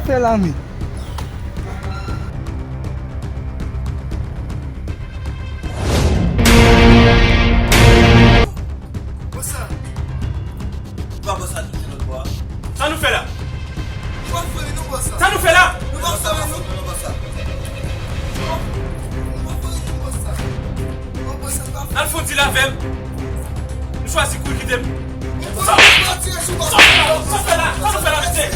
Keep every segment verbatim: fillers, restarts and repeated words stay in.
Fè la men. Bòs la. Ou pa bòs la tout lòt bò a. Sa nou fè la? Nou pa fè non bòs la. Sa nou fè la? Nou pa fè non bòs la. Nou pa fè non bòs la. Nou pa bòs la, pa fè. Al fè yon dil avè m. Nou chwazi kouri kite m. Sa, sa, sa fè la? Sa nou fè la, mesye?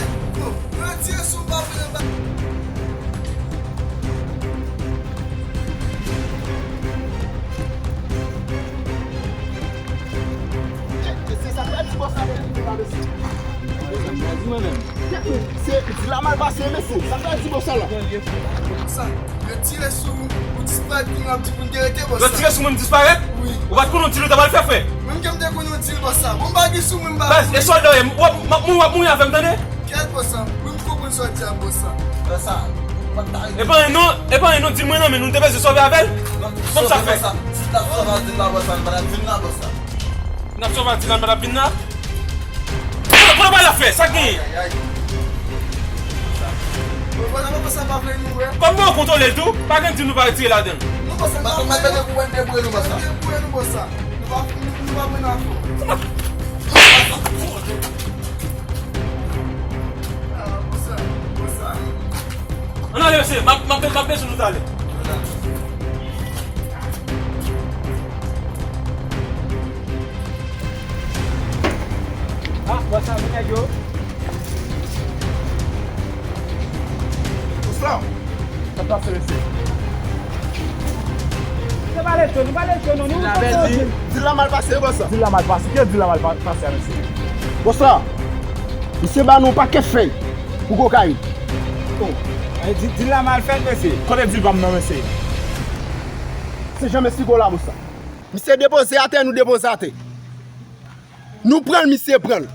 Se sa k fè di bòs la, mesye. Se di la mal pase, mesye. Sa k fè di bòs la. Sa, yo tire sou ou, ou disparèt, kounye a ap di pou n te rete, bòs la. Yo tire sou mwen, m disparèt? Wi. Ou pa t konnen yon dil ou ta pral fè, frè? Menm ke m te konnen yon dil, bòs la. Bon, m pa gen sou mwen, m pa... Baz, e sòlda w ye, w ap, m ap, m ap mouri avè m, tande? Kèt, bòs la. Wi, m konprann sa w di a, bòs la. Bòs la, ou pa ta... E pa yon non, e pa yon non, dil mwen nan men nou, nou te bezwen sove avè l? Kòm sa fè? Bòs la, si n t ap sove avè l la, bòs la, n pa t ap vin la, bòs la. N ap sove avè l la, n pa t ap vin la. Kote, kote w pral ap fè? Sa k genyen? Ay, ay, ay. Bòs la, bòs la pa vle nou, wè. Kòm nou kontwole l tou, pa gen dil nou pa retire ladan l. Non, bòs la, nou pa vle. Mwen mete pou mwen debouye nou, bòs la. Debouye nou, bòs la. Nou pa, nou, nou pa vin nan afè. Ann ale, mesye, m ap, m ap, m ap bezwen nou talè. Ah, bòs la, men nèg yo. Bòs la. Sa pase, mesye? Nou pa lete, nou pa lete, non, nou pa lete. Dil la mal pase, bòs la. Dil la mal pase. Ki dil la mal pa-, pase a, mesye? Bòs la, misye ba nou yon pakèt fèy pou kokayin. Oh, e di, dil la mal fèt, mesye. Kote dil pa m nan, mesye? Se jan m esplike w la, bòs la. Misye depoze atè, nou depoze atè. Nou pran l, misye pran l.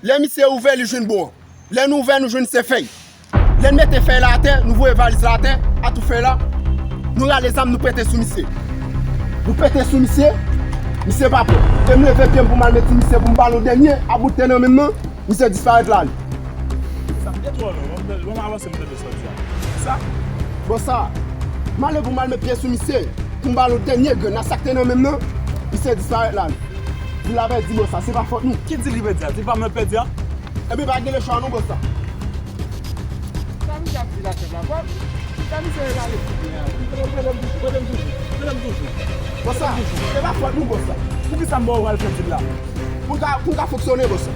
Lè misye ouvè, li jwenn bon an. Lè nou ouvè, nou jwenn se fèy. Lè n mete fèy la atè, nou voye valiz la atè, a tout fèy la. Nou rale zam, nou pete sou misye. Nou pete sou misye, misye pa pran. E m leve pye m pou m al met sou misye, pou m ba l yon dènye, a bout tè nan men m nan, misye disparèt la li. Sa m te twò non, bon, m avanse m tande sa w di a. Sa? Bòs sa, m ale pou m al met pye sou misye, pou m ba l yon dènye grenn, a sa k te nan men m nan, misye disparèt la li. Dil la pèdi, bòs sa, se pa fòt nou. Ki dil li pèdi a? Dil pa m nan pèdi a? Ebyen, pa gen lechwa non, bòs sa. Sa misye ap di la, chèf la? Bò, sa misye rale kote a? Prele, prele m toujou, prele m toujou, prele m toujou. Bòs sa, e pa fòt nou, bòs sa. Poukisa m ba w al fè dil la? Pou n ka, pou n ka fonksyone, bòs sa.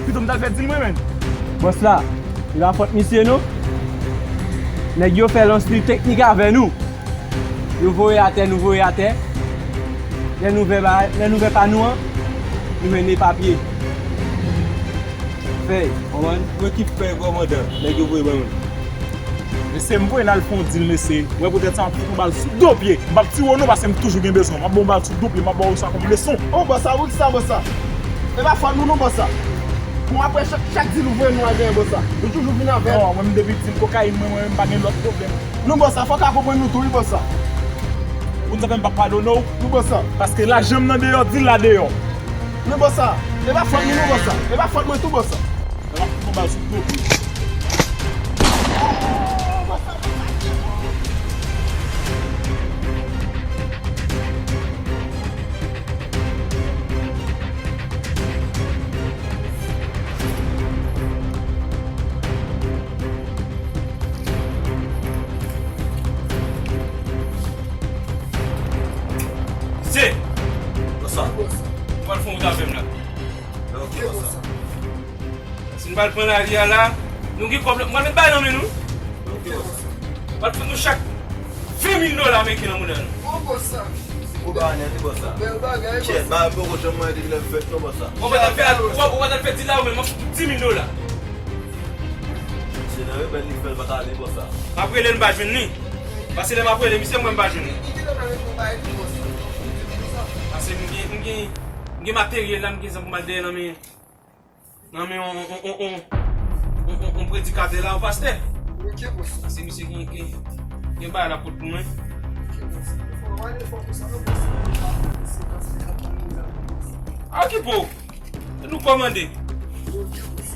Pito m t al fè dil mwen menm. Bòs la, e pa fòt misye non. Nèg yo fè yon stil teknik avè nou. Yo voye atè, nou voye atè. Lè nou vè ba, lè nou vè pa nou an, nou mennen papye. Fèy, konprann? Mwen ki fèy kòmandan, nèg yo voye ban mwen. Mesye, m voye l al fè yon dil, mesye. Mwen poutèt sa, m ap fout yon bal sou do pye. M p ap tiye w non, paske m toujou gen bezwen w. M ap ba w yon bal sou do pye, m ap ba w sa kòm leson. Oh, bòs sa, poukisa, bòs sa? E pa fòt nou non, bòs sa. Bon, apre chak, chak dil ou voye nou al genyen, bòs sa. Nou toujou vin avè l. Non, mwen menm depi dil kokayin mwen, mwen menm pa gen lòt pwoblèm. Non, bòs sa, fò w ka konprann nou tou, wi, bòs sa. Ou konn sa fè m p ap padone w? Non, bòs sa. Paske lajan m nan deyò, dil la deyò. Non, bòs sa, e pa fòt nou, non, bòs sa. E pa fòt mwen tou, bòs sa. Sa va fouke yon bal sou do pye. Mesye! Bòs sa. Ou pral fè yon wout avè m la. Ok, bòs sa. Si n pral pran lari a la, nou gen kòb la, m pral met bagay nan men nou. Ok, bòs sa. M pral fout nou chak ven mil dola ameriken nan mouda nou. Bon, bòs sa. Gwo bagay nèt, wi, bòs sa. Bèl bagay, bòs sa. Chè, bagay m poko janm manyen depi lè m fèt non, bòs sa. Ou pa t al fè, ou pa t al fè dil la ou menm, m ap fout ou dis mil dola. Se nan rebèl li fè l pa t ale, bòs sa. M ap rele l, m pa jwenn li. Paske lè m ap rele misye, m wè m pa jwenn li. Paske m gen, m gen, m gen materyèl la, m gen zam pou m al dèyè nan men, nan men yon, yon, yon predikatè la, yon pastè. Ok, bòs. Paske misye gen, gen, gen bagay la pot pou mwen. Ok, bòs. Fò w ale, fò w konsa, non, bòs. Se paske ap ban nou zam, bòs. A, okipe w. Se nou kòmande. Ok, bòs.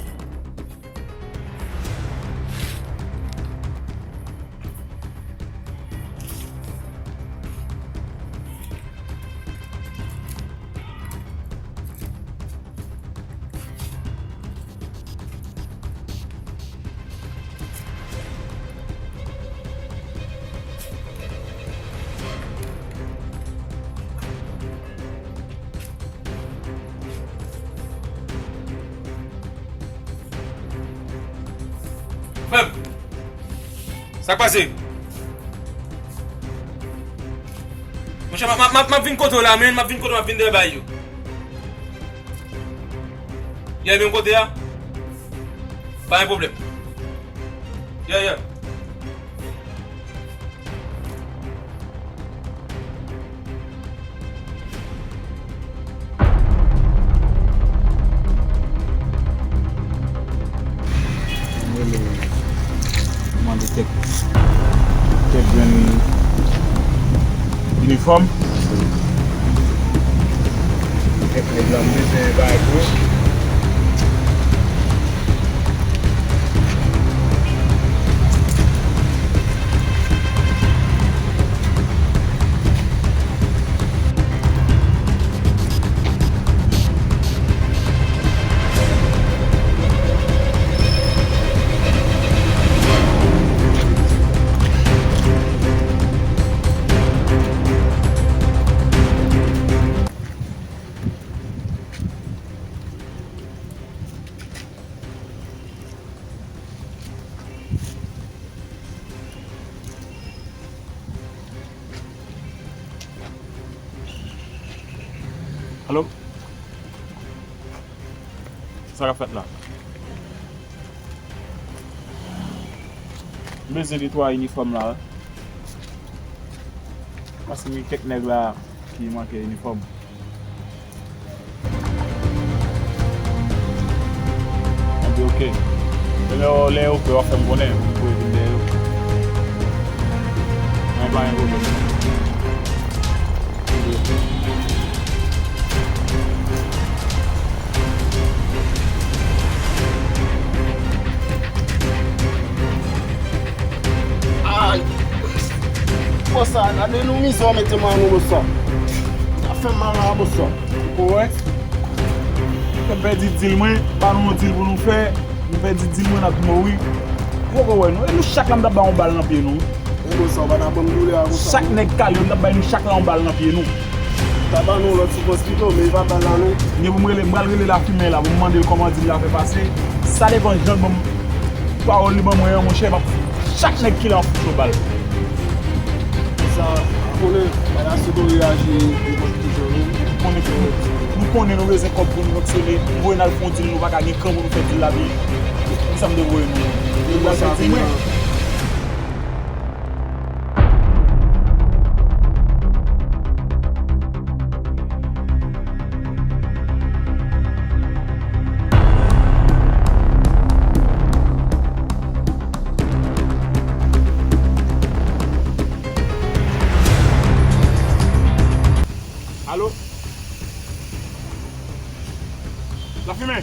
Frè m, sa k pase? Monchè, m ap, m ap, m ap, m ap vin kote w la, men, m ap vin kote w, m ap vin dèyè bay yo. Yeah, menm kote a? Pa gen pwoblèm. Yeah, yeah. M rele, mande kèk, kèk grenn inifòm. Kèk nèg la, m bezwen bay pou yo. Alo? Sa k ap fèt la? M bezwen de twa inifòm la, wi. Paske gen kèk nèg la ki manke inifòm. Epi, oke. Lè, lè yo prè, w ap fè m konnen, m pou vin dèyè yo. Mwen pa gen pwoblèm. Ay! Bòs sa, gade nou mizè w mete m nan nou, bòs sa. Sa fè m mal la, bòs sa. Ou wè? Mwen pèdi dil mwen, ba nou yon dil pou nou fè. Nou pèdi dil mwen, n ap mouri. Ou poko wè nou? E nou chak la, m t ap ba yon bal nan pye nou. E bòs sa, ou pa ta ban m doulè a konsa. Chak nèg kale yo, m t ap bay nou chak la yon bal nan pye nou. Ta ba nou lòt soufrans pito, men e pa bal la non. M gen pou m rele, m pral rele Lafimen la, pou m mande l kòman dil la fè pase. Sa depann jan l ban m, pawòl li ban mwen an, monchè, m ap, chak nèg ki la, m ap fout yo bal. Sa, konnen, pa ta sou reyaji, li konn toujou nou. Nou konnen, nou konnen nou bezwen kòb pou nou fonksyone. M voye n al fè yon dil, nou pa ka gen kan pou nou fè dil la byen. Pou sa m te voye nou. Nou pral fè dil mwen. Alo? Lafimen?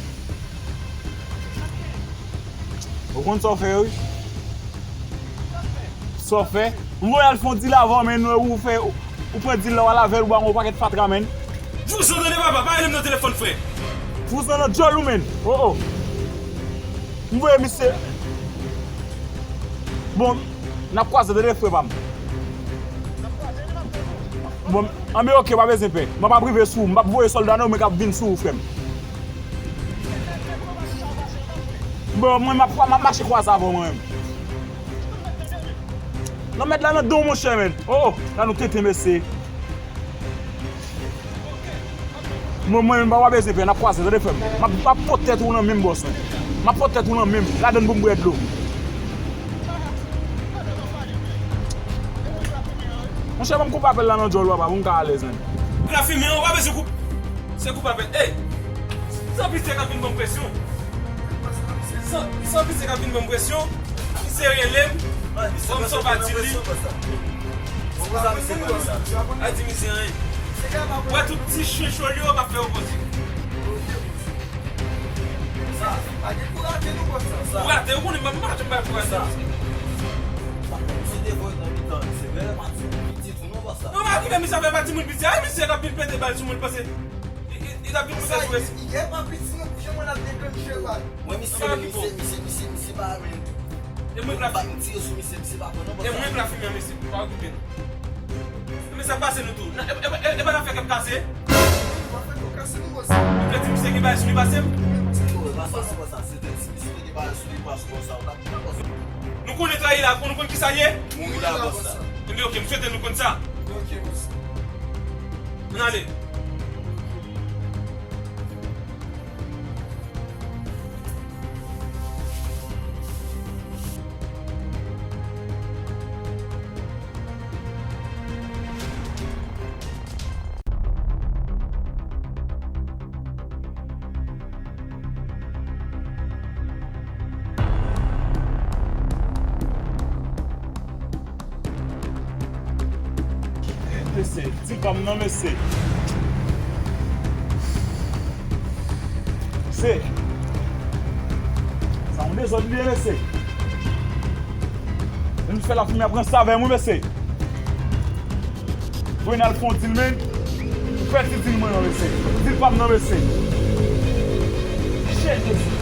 Ou konn sa w fè, wi. Sa w fè? M voye al fè yon dil avè w, men ou fè, ou, ou pran dil la, w al avè l, ou ba m yon pakèt fatra, men. Vouzan tande papa, pa rele m nan telefòn, frè. Vouzan nan djòl ou, men. Oh, oh. M voye misye. Bon, n ap kwaze, tande, frè pa m. Bon, anben, oke, pa bezwen pè. M ap ap rive sou ou. M p ap voye sòlda, non, men k ap vin sou ou, frè m. Bon, mwen, m ap, m ap mache kwaze avè w, mwen menm. Lanmèd la nan do w, monchè, men. Oh, oh, la nou tenten, mesye. Mwen, mwen, m pa bezwen pè, n ap kwaze, tande, frè m. M ap, m ap pot tèt ou nan men m, bòs mwen. M ap pot tèt ou nan men m, ladann pou m bwè dlo. Monchè, ban m koupe apèl la nan djòl, papa, pou m ka alèz, men. Lafimen, ou pa bezwen koup-, se koupe apèl. Ey! San pitié k ap vin ban m presyon. San, san pitié k ap vin ban m presyon. Misye rele m. Bon, m sot pa di li. A di misye anyen. Wè tout ti chen chòl yo ap fè yo koze. Ou rate, ou konnen m pa, m pa janm bay pou rate. Non, pa ki fè misye ap fè pa timoun piti. Ay, misye t ap vin pete bal sou mwen, panse. Li, li, li t ap vin pete sou mwen. Li, li gen pa piti, non, jan mwen ap deklanche bal. Mwen, misye, misye, misye, misye, misye pa renmen. E mwen k la fime. M tire sou misye, misye pa pran non, e mwen k la fime, mesye, pa okipe l. Men sa pase nou tou. E, e, e, e pa n ap fè kè m kase? Ou pa fè kè w kase nou konsa. Ou vle di misye gen bagay sou li pase m? Ou pa fè konsa, se te, si misye te gen bagay sou li pase konsa, ou t ap pran konsa. Konnen sa ye la, konnen konn kisa l ye? Mouri la, bòs la. Ebyen, oke, m swete nou konn sa. Oke, bòs. Ann ale. Mesye, di pa m non, mesye. Mesye. Sa yon dezòd li ye, mesye. Menm fè lafimen an pran savè mwen, mesye. Voye n al fè yon dil, men. Ou pèdi dil mwen non, mesye. Dil pa m non, mesye. Chè Jezi.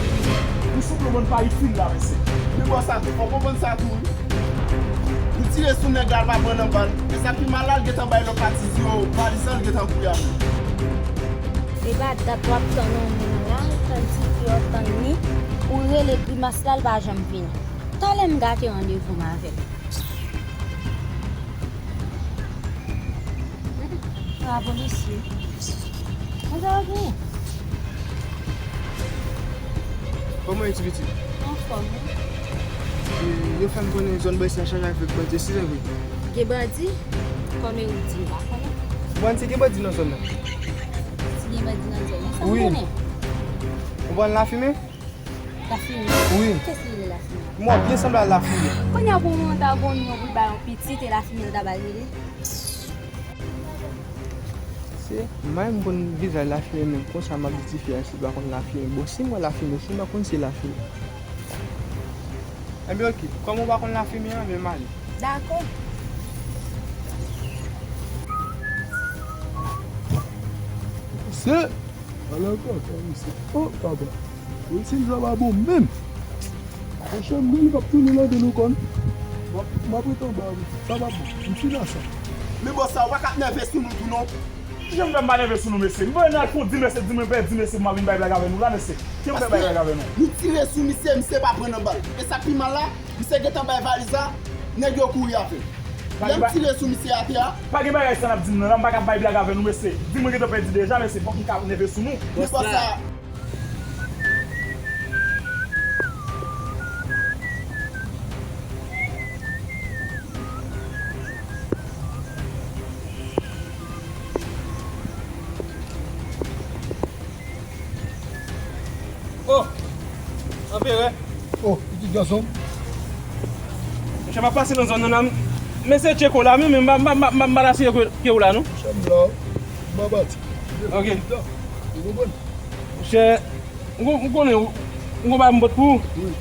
Nou sou plo bann pa itil la, mesye. Men bò sa tou, fò w konprann sa tou, wi. Li tire sou nèg la, l pa pran nan bal. E sa pi mal la, l gentan bay lòt pati di yo, valiz lan, l gentan kouri avè l. E pa dat w ap tann yon moun la, ou tann ti fi, w ap tann li, ou rele grimas la, l pa janm vini. Talè m gate randevou m avè l. Bravo, mesye. Mwen sa va byen. Kòman ye, ti pitit? Anfòm, wi. E, yo fè m konnen zòn Bwès la chaje avèk bandi, se vre? Gen bandi? Kòman ou di m pa konnen? Mwen di gen bandi nan zòn nan. Si gen bandi nan zòn nan, sa m konnen. Ou pran lafimen? Lafimen? Wi. Kiyès ki rele Lafimen? Mwen byen sanble a Lafimen. Kounye a pou mwen ta konn non pou l ba yon pitit e Lafimen l ta ba l rele. Se, m pa menm konn vizaj Lafimen menm, konsa m ap di tifi a si l pa konn Lafimen. Bon, si m wè Lafimen, si m pa konn se Lafimen. Enben oke, kòm ou pa konn Lafimen an, men m ale. Dakò. Se, ale ankò, sa mesye. O, papa. Wi, si m sa pa bon menm. Monchè, m gen li k ap tounen nan de nou kòn. M ap, m ap ret anba, wi. Sa pa bon. M fin a sa. Men bòs sa, ou pa ka ap nève sou nou tou non. Kijan m fè m pa nève sou nou, mesye? M voye n al fon di mesye, di mwen pèdi mesye pou m ap vin bay blag avè nou la, mesye. Kijan m fè bay blag avè nou? Nou tire sou misye, misye pa pran nan bal. E sa k pi mal la, misye gentan bay valiz la, nèg yo kouri avè l. Lè m tire sou misye atè a. Pa gen bagay sa n ap di m nan la, m pa ka bay blag avè nou, mesye. Di mwen gentan pèdi deja, mesye, fòk m ka nève sou nou. Men bòs sa. O! Anperè! O, pitit gason m. Monchè, m ap pase nan zòn nan la, m, men se Tcheko la, men, men m pa, m pa, m pa, m pa, m pa asire ke, ke w la, non. Monchè, m la, m pa pati. Ok. Ou konprann? Monchè, m kon-, m konnen ou, ou konn bagay m pot pou ou. Wi.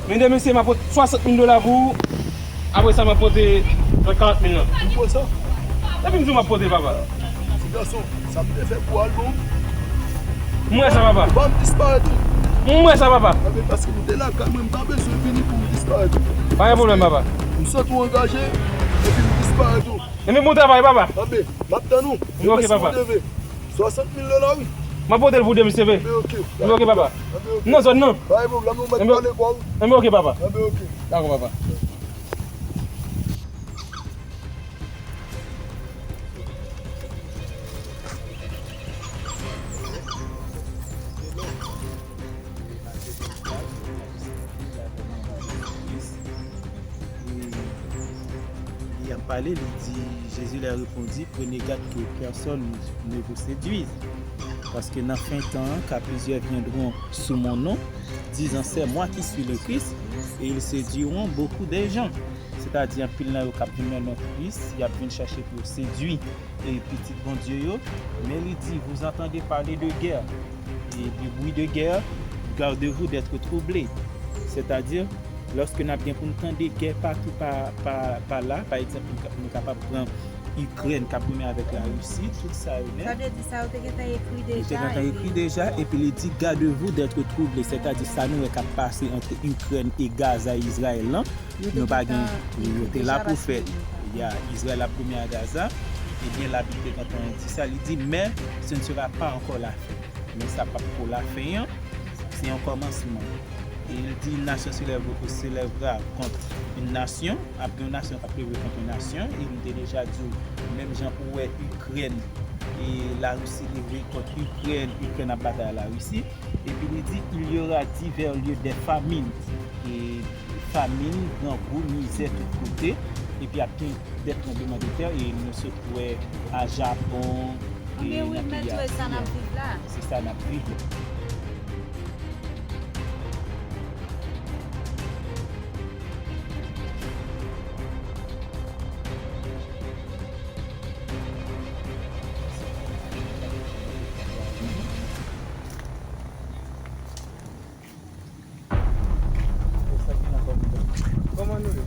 Men de mesye, m ap pot swasant mil dola pou ou. Apre sa, m ap pote lòt karant mil lan. Ou pran sa? Epi m di w m ap pote, papa. Ti gason, sa m te fè pou al bon. M wè sa, papa. Ou pa m disparèt tou. M wè sa, papa. Anben, paske m te lakay mwen, m pa bezwen vini pou m disparèt tou. Pa gen pwoblèm, papa. M santi w angaje, epi m disparèt tou. Enben, bon travay, papa. Anben, m ap tann ou. Enben, ok, papa. Swasant mil dola, wi. M ap pote l pou de mesye. Enben, ok. Enben, ok, papa. Enben, ok. M nan zòn nan. Pa gen pwoblèm, nou mèt pale kwa, wi. Enben, ok, papa. Enben, ok. Dakò, papa. Li ap pale, li di, Jésus leur répondit, prenez garde que personne ne vous séduise. Paske nan fen tan an, car plusieurs viendront sous mon nom, disant, c'est moi qui suis le Christ, et ils séduiront beaucoup de gens. Sètadi, anpil nan yo k ap vin nan non Kris, y ap vin chèche pou yo sedui e pitit Bondye yo, men li di, vous entendez parler de guerre et de bruit de guerre, gardez-vous d'être troublés. Sètadi, lòske n ap gen pou n tande gè patou pa, pa, pa la, pa egzanp, nou ka-, nou kapab pran Ikrèn k ap goumen avèk Larisi, tout sa yo nèt. Sa vle di sa yo te gentan ekri deja. Yo te gentan ekri deja, epi li di, gardez-vous d'être troublés, sètadi sa nou wè k ap pase ant Ikrèn e Gaza, Izrayèl lan, nou pa gen, yo te la pou fè, ya, Izrayèl ap goumen a Gaza, ebyen, Labib te gentan di sa, li di, mais ce ne sera pas encore la fin. Men sa p ap ko lafen an, se yon kòmansman. Il dit une nation se lève, se lèvera contre une nation. Ap gen yon nasyon k ap leve kont yon nasyon. E m te deja di w, menm jan ou wè Ikrèn e Larisi leve kont Ikrèn, Ikrèn ap batay a Larisi. Epi li di, il y aura divers lieux de famine. E famin, grangou, mizè tout kote. Epi ap gen dè tranblemanntè e nou sot wè a Japon. Ebyen wi, mèt wè sa n ap viv la. Se sa n ap viv la. Kòman nou ye?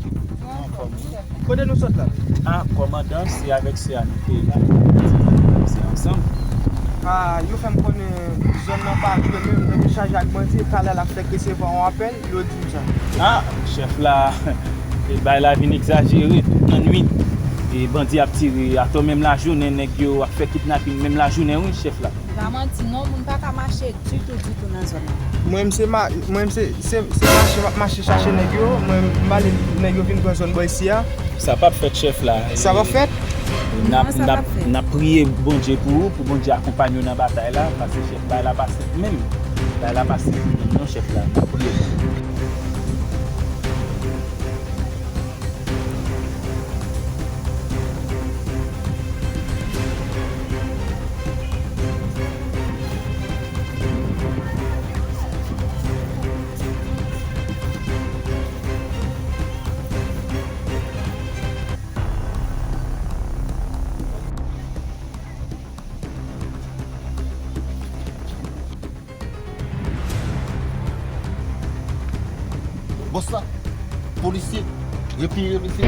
Anfòm, wi. Kote nou sot la? Ah, kòmandan, se avèk sè a nou te la. Se ansanm. Ah, yo fè m konnen zòn nan pa dwe menm, nan chaje ak bandi, talè l ap fèk resevwa yon apèl, yo di m sa. Ah, chèf la, bagay la vin egzajere, tout nan nwit. E bandi ap tire, atò menm lajounen, nèg yo ap fè kidnaping, menm lajounen, wi, chèf la. Pa manti non, moun pa ka mache ditou, ditou nan zòn nan. Mwen menm se ma-, mwen menm se, se, se mache m ap mache chache nèg yo, mwen m ale nèg yo vin pran zòn bò isi a. Sa p ap fèt, chèf la. Sa p ap fèt? N ap, n ap, n ap priye Bondye pou ou, pou Bondye akonpanye w nan batay la, paske chèf, bagay la pa senp menm. Bagay la pa senp menm non, chèf la. N ap priye pou ou. Bòs la, polisye, retire mesye.